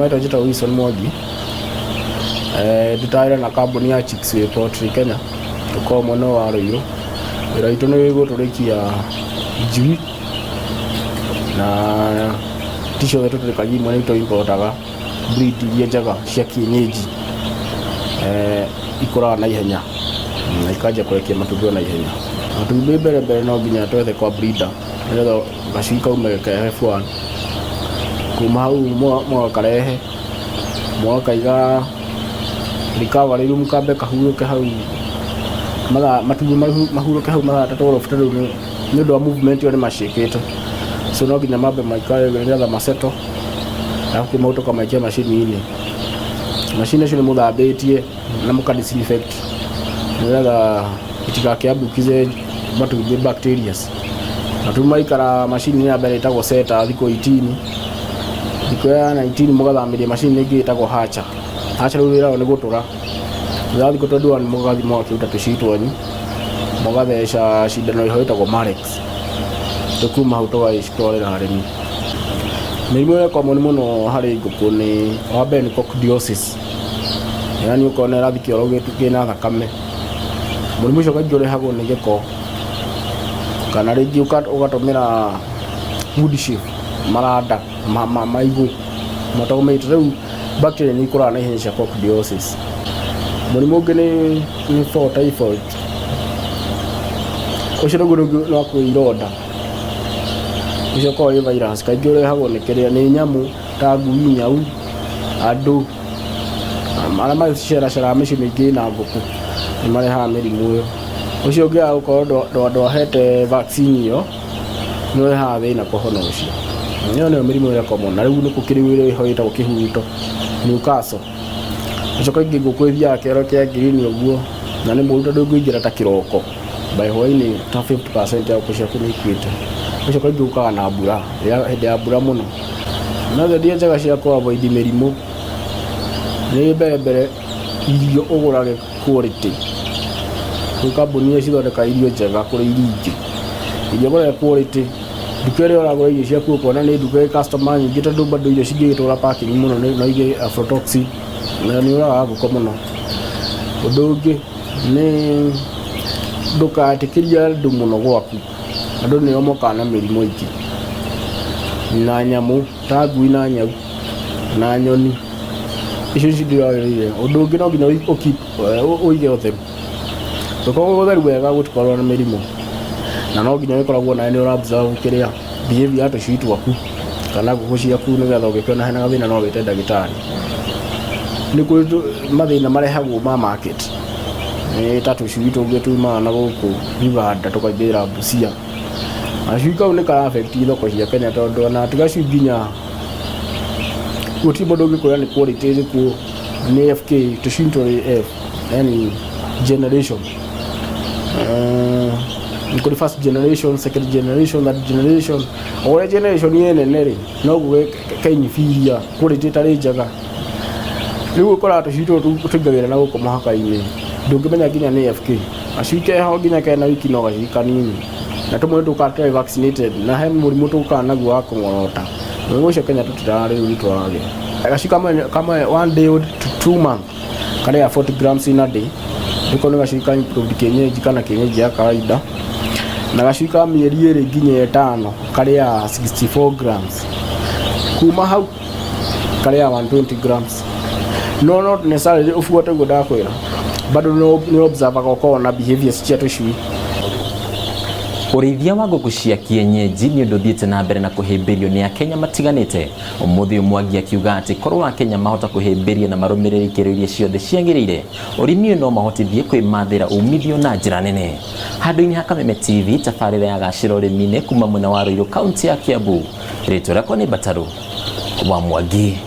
Marĩtwa njĩtagwo Wilson Mwangi. Ndutaga wĩra na kambuni ya Chicks Way Poultry Kenya, tũkoragwo mwena ũyũ wa Ruiru. Wĩra witũ nĩ gũtũrĩkia njui na ti ciothe tũtũrĩkagia, imwe nĩ tũ-importaga breed iria njega cia kienyeji, ikũraga na ihenya na ikanjia kũrekia matumbĩ o na ihenya. Matumbĩ mbere mbere no nginya twethe kwa breeder nĩgetha gacui kaume ke F1. Kuma hau mũgakarehe, mũgakaiga recovery room kambe kahurũke hau mathaa, matumbĩ mahurũke hau mathaa 3 tondũ nĩ ũndũ wa movement ĩyo nĩ macĩkĩte. So no nginya mambe maikare nĩgetha masettle, arabu kuma hau tũkamaikia macini-inĩ. Macini icio nĩ mũthambĩtie na mũka disinfect nĩgetha itigakĩambukize matumbĩ bacterias. Matumbĩ maikara macini ya mbere ĩtagwo setter thikũ 18, thikũ ya 19 mũgathamĩria macini ĩngĩ ĩtagwo hatcher. Hatcher rĩu wĩra wao nĩ gũtũra. Thutha wa thikũ 21 mũgathiĩ mũgakĩruta tũcui twanyu, mũgatheca cindano ĩho ĩtagwo Marex. Tũkuma hau tũgagĩcitwarĩra arĩmi. Mĩrimũ ĩrĩa common mũno harĩ ngũkũ nĩ wa mbere nĩ coccidiosis, yaani ũkona ĩrathiĩ kĩoro kĩna thakame. Mũrimũ ũcio kaingĩ ũrehagwo nĩ gĩko kana rĩngĩ ũgatũmĩra wood chip, maranda maigũ matagũmĩte, rĩu bacteria nĩ ikũraga na ihenya cia coccidiosis. Mũrimũ ũngĩ nĩ fowl typhoid, ũcio naguo nĩ wa kwĩ ironda, ũcio ũkoragwo wĩ virus, kaingĩ ũrehagwo nĩ kĩrĩa, nĩ nyamũ ta ngui, nyau, andũ arĩa maceraceraga mĩciĩ mĩingĩ ĩna ngũkũ nĩ marehaga mĩrimũ ĩyo. Ũcio ũngĩ gũkorwo ndwahete vaccine ĩyo nĩ ũrehaga thĩna kũhona ũcio. Ĩyo nĩyo mĩrimũ ĩrĩa common. Na rĩu nĩ gũkĩrĩ ĩho ĩtagwo kĩhuruto, Newcastle. Ũcio kaingĩ ngũkũ ĩthiaga kĩoro kĩa green ũguo na nĩ mũru tondũ ũngĩingĩra ta kĩroko, by hwainĩ ta 50% ya ngũkũ ciaku nĩ ikuĩte. Ũcio kaingĩ ũkaga na mbura, hĩndĩ ya mbura mũno. Method iria njega cia kũ avoid mĩrimũ nĩ mbere mbere irio ũgũrage quality. Kwĩ kambuni iria cithondekaga irio njega kũrĩ iria ingĩ. Irio ũgũrage quality, nduka ĩrĩa ũragũra irio ciaku ũkona nĩ nduka ĩ customer nyingĩ tondũ bado irio cingĩgĩtũra parking mũno no igĩe aflatoxin na nĩ ũragaga ngũkũ mũno. Ũndũ ũngĩ nĩ ndũgetĩkĩrie andũ mũno gwaku, andũ nĩo mokaga na mĩrimũ ĩngĩ na nyamũ ta ngui na nyau na nyoni, icio nĩcio ndĩragĩrĩire. Ũndũ ũngĩ no nginya ũige ũtheru, ũngĩkorwo ũtheru wega gũtikoragwo na mĩrimũ, na no nginya ũgĩkoragwo nawe nĩ ũra observe kĩrĩa behavior ya tũcui twaku kana ngũkũ ciaku nĩgetha ũngĩkĩona hena gathĩna no wĩte ndagĩtarĩ. Nĩ kũrĩ mathĩna marehagwo ma market, nĩ ta tũcui tũngĩ tumaga na gũkũ Uganda tũkaingĩra Busia. Gacui kau nĩ kara affect thoko cia Kenya tondũ ona ti gacui nginya gũtirĩ mũndũ ũngĩkwĩra nĩ quality ĩrĩkũ, nĩ FK, tũcui tũrĩ F, yani generation. Nĩ kũrĩ first generation, second generation, third generation. O ũrĩa generation ĩ nene rĩ, noguo ke inferior, quality ĩtarĩ njega. Rĩu ũkoraga tũcui tũtũ tũingagĩra na gũkũ mũhaka-inĩ, ndũngĩmenya nginya nĩ FK. Gacui keho nginya kena wiki no gacui kanini, na tũmwe nĩ tũkaga tũtarĩ vaccinated na he mũrimũ tũkaga naguo wa kũng'orota. Mũrimũ ũcio Kenya tũtirarĩ rĩu nĩtũragĩa. Gacui kamwe 1 day old to 2 month karĩaga 40 grams in a day. Nĩko nĩ gacui ka improved kienyeji kana kienyeji ya kawaida. Na gacui ka mĩeri 2 nginya 5 karĩaga 64 grams. Kuma hau karĩaga 120 grams. No not necessarily ũbuate ũguo ndakwĩra, bado nĩ observaga ũkona behaviors cia tũcui. Ũrĩithia wa ngũkũ cia kienyeji nĩ ũndũ ũthiĩte na mbere na kũhĩmbĩrio nĩ Akenya matiganĩte. Ũmũthĩ ũyũ Mwangi akiuga atĩ korwo Akenya mahota kũhĩmbĩria na marũmĩrĩre ikĩro iria ciothe ciagĩrĩire, ũrĩmi ũyũ no mahotithie kwĩmathĩra umithio na njĩra nene. Handũ-inĩ ha Kameme TV, tabarĩra ya gacĩra ũrĩmi-inĩ kuma mwena wa Ruiru, kaunti ya Kiambu, rĩtwa rĩakwa nĩ Mbatarũ wa Mwangi.